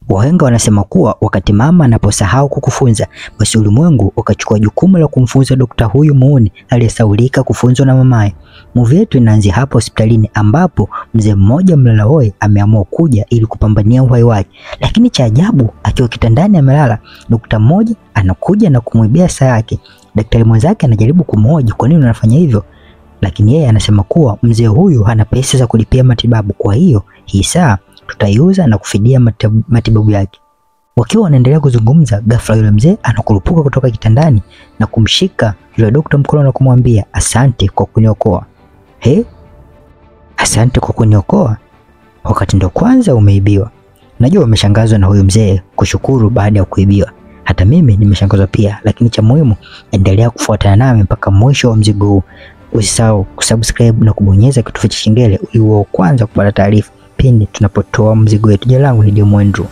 Wahenga wanasema kuwa wakati mama anaposahau kukufunza, basi ulimwengu ukachukua jukumu la kumfunza dokta huyu muuni aliyesaulika kufunzwa na mamaye. Movie yetu inaanzia hapo hospitalini ambapo mzee mmoja mlalahoi ameamua kuja ili kupambania uhai wake. Lakini cha ajabu, akiwa kitandani amelala, dokta mmoja anakuja na kumwibia saa yake. Daktari mwenzake anajaribu kumhoji kwa nini unafanya hivyo, lakini yeye anasema kuwa mzee huyu hana pesa za kulipia matibabu, kwa hiyo hii saa tutaiuza na kufidia matibabu yake. Wakiwa wanaendelea kuzungumza, ghafla yule mzee anakurupuka kutoka kitandani na kumshika yule dokta mkono na kumwambia asante kwa kuniokoa. He? Asante kwa kuniokoa? Wakati ndo kwanza umeibiwa. Najua umeshangazwa na huyu mzee kushukuru baada ya kuibiwa. Hata mimi nimeshangazwa pia, lakini cha muhimu endelea kufuatana nami mpaka mwisho wa mzigo huu. Usisahau kusubscribe na kubonyeza kitufe cha kengele ili uwe kwanza kupata taarifa pindi tunapotoa mzigo wetu. Jina langu ni Diomwendru.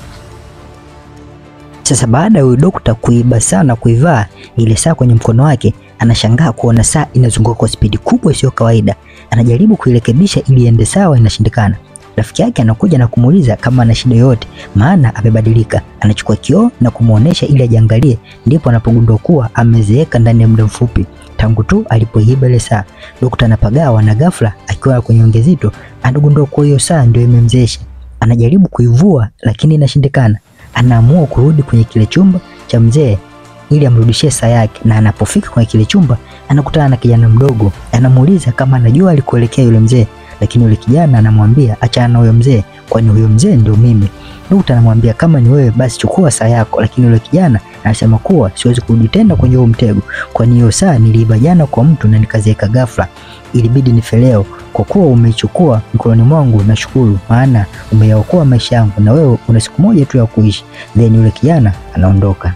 Sasa baada ya huyu dokta kuiba sana kuivaa ile saa kwenye mkono wake, anashangaa kuona saa inazunguka kwa spidi kubwa isiyo kawaida. Anajaribu kuirekebisha ili iende sawa, inashindikana. Rafiki yake anakuja na kumuuliza kama ana shida yoyote, maana amebadilika. Anachukua kioo na kumuonesha ili ajiangalie, ndipo anapogundua kuwa amezeeka ndani ya muda mfupi tangu tu alipoiba ile saa. Dokta anapagawa na ghafla akiwa kwenye ongezito anagundua kuwa hiyo saa ndio imemzeesha. Anajaribu kuivua lakini inashindikana. Anaamua kurudi kwenye kile chumba cha mzee ili amrudishie saa yake, na anapofika kwenye kile chumba anakutana na kijana mdogo. Anamuuliza kama anajua alikuelekea yule mzee, lakini yule kijana anamwambia achana na huyo mzee, kwani huyo mzee ndio mimi. Dokta anamwambia kama ni wewe basi chukua saa yako, lakini yule kijana anasema kuwa siwezi kurudi tena kwenye huo mtego, kwani hiyo saa niliiba jana kwa mtu na nikazeeka ghafla, ilibidi nife leo. Kwa kuwa umeichukua mkononi mwangu nashukuru, maana umeyaokoa maisha yangu na wewe una siku moja tu ya kuishi. Then yule kijana anaondoka.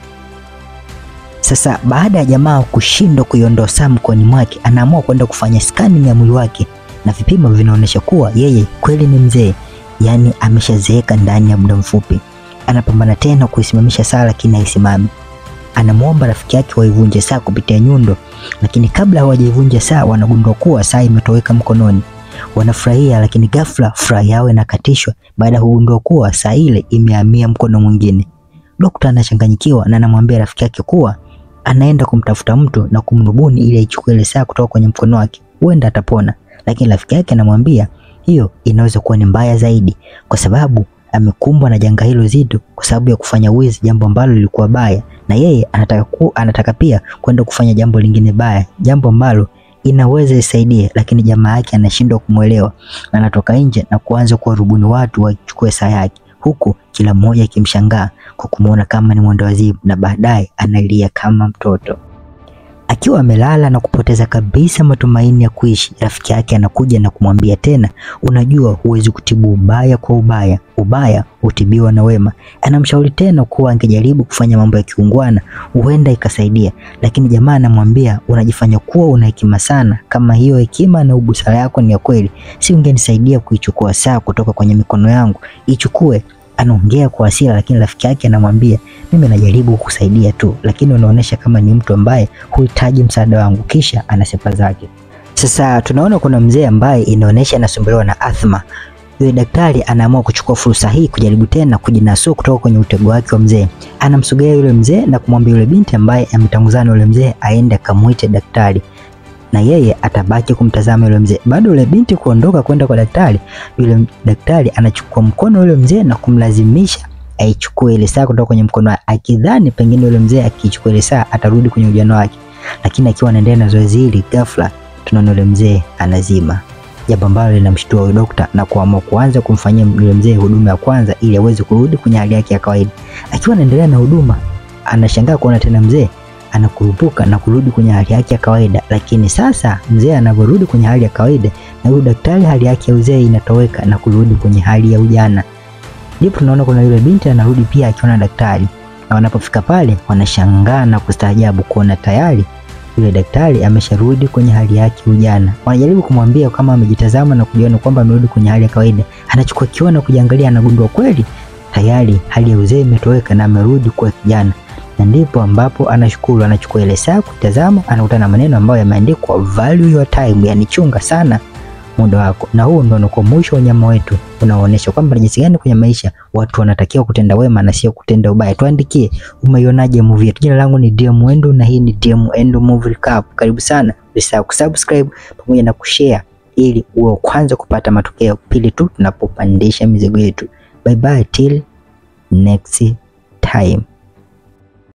Sasa baada ya jamaa kushindwa kuiondoa saa mkononi mwake, anaamua kwenda kufanya scanning ya mwili wake na vipimo vinaonyesha kuwa yeye kweli ni mzee, yani ameshazeeka ndani ya muda mfupi. Anapambana tena kuisimamisha saa lakini haisimami. Anamuomba rafiki yake waivunje saa kupitia nyundo, lakini kabla hawajaivunja saa wanagundua kuwa saa imetoweka mkononi. Wanafurahia, lakini ghafla furaha yao inakatishwa baada ya kugundua kuwa saa ile imehamia mkono mwingine. Dokta anachanganyikiwa na anamwambia rafiki yake kuwa anaenda kumtafuta mtu na kumrubuni ili aichukue ile saa kutoka kwenye mkono wake, huenda atapona. Lakini rafiki yake anamwambia hiyo inaweza kuwa ni mbaya zaidi, kwa sababu amekumbwa na janga hilo zito kwa sababu ya kufanya wizi, jambo ambalo lilikuwa baya, na yeye anataka pia kwenda kufanya jambo lingine baya, jambo ambalo inaweza isaidie, lakini jamaa yake anashindwa kumuelewa na anatoka nje na kuanza kuwarubuni watu wachukue saa yake, huku kila mmoja akimshangaa kwa kumuona kama ni mwendawazimu, na baadaye analia kama mtoto. Akiwa amelala na kupoteza kabisa matumaini ya kuishi, rafiki yake anakuja na kumwambia tena, unajua huwezi kutibu ubaya kwa ubaya, ubaya hutibiwa na wema. Anamshauri tena kuwa angejaribu kufanya mambo ya kiungwana huenda ikasaidia, lakini jamaa anamwambia unajifanya kuwa una hekima sana, kama hiyo hekima na ubusara yako ni ya kweli, si ungenisaidia kuichukua saa kutoka kwenye mikono yangu? Ichukue. Anaongea kwa hasira, lakini rafiki yake anamwambia mimi najaribu kukusaidia tu, lakini unaonesha kama ni mtu ambaye huhitaji msaada wangu. Kisha anasepa zake. Sasa tunaona kuna mzee ambaye inaonesha anasumbuliwa na athma. Yule daktari anaamua kuchukua fursa hii kujaribu tena kujinasua kutoka kwenye utego wake wa mzee. Anamsogelea yule mzee na kumwambia yule binti ambaye ametanguzana yule mzee aende akamuite daktari, na yeye atabaki kumtazama yule mzee. Baada yule binti kuondoka kwenda kwa daktari, yule daktari anachukua mkono yule mzee na kumlazimisha aichukue ile saa kutoka kwenye mkono wake, akidhani pengine yule mzee akichukua ile saa atarudi kwenye ujana wake. Lakini akiwa anaendelea na zoezi hili, ghafla tunaona yule mzee anazima, jambo ambalo linamshtua yule dokta na kuamua kuanza kumfanyia yule mzee huduma ya kwanza ili aweze kurudi kwenye hali yake ya kawaida. Akiwa anaendelea na huduma, anashangaa kuona tena mzee anakurupuka na kurudi kwenye hali yake ya kawaida. Lakini sasa mzee anaporudi kwenye hali ya kawaida, na huyu daktari hali yake ya uzee inatoweka na kurudi kwenye hali ya ujana. Ndipo tunaona kuna yule binti anarudi pia akiona daktari, na wanapofika pale wanashangaa na kustaajabu kuona tayari yule daktari amesharudi kwenye hali yake ujana. Wanajaribu kumwambia kama amejitazama na kujiona kwamba amerudi kwenye hali ya kawaida. Anachukua kioo na kujiangalia, anagundua kweli tayari hali ya uzee imetoweka na amerudi kuwa kijana. Na ndipo ambapo anashukuru, anachukua ile saa kutazama, anakutana na maneno ambayo yameandikwa value your time, yani chunga sana muda wako. Na huu ndio unakuwa mwisho wa unyama wetu, unaoonyesha kwamba jinsi gani kwenye maisha watu wanatakiwa kutenda wema na sio kutenda ubaya. Tuandikie umeionaje movie yetu. Jina langu ni DM Endo na hii ni DM Endo Movie Recap. Karibu sana, usisahau kusubscribe pamoja na kushare ili uwe kwanza kupata matokeo pili tu tunapopandisha mizigo yetu. Bye bye till next time.